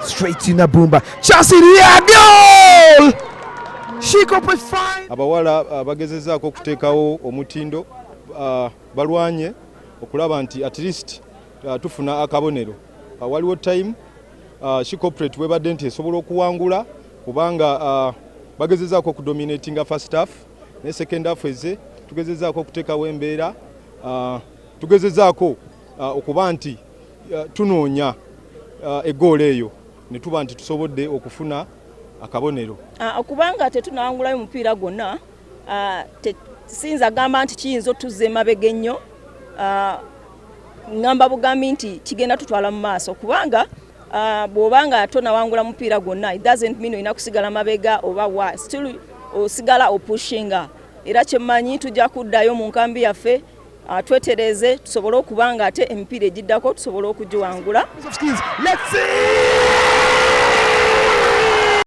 Straight to Nabumba. Chance in here, goal! She Corporate fine. Abawala bagezezaako okuteekawo omutindo, balwanye okulaba nti at least tufuna akabonero. Waliwo time She Corporate webadde nti esobola okuwangula kubanga bagezezaako okudominatinga first half, ne second half eze tugezezaako okuteekawo embeera, tugezezaako okuba nti tunoonya eggoolo eyo ne tuba nti tusobodde okufuna akabonero. Okubanga tetunawangulayo mupiira gwonna, siyinza gamba nti kiyinza otuzza emabega ennyo. Ŋŋamba bugambi nti kigenda tutwala mu maaso, kubanga bw'obanga tonawangula mupiira gwonna, it doesn't mean olina kusigala mabega oba wa still osigala opushinga. Era kyemmanyi, tujja kuddayo mu nkambi yaffe, twetereze tusobole okuba nga ate emipiira egiddako tusobole okugiwangula. Of skills. Let's see!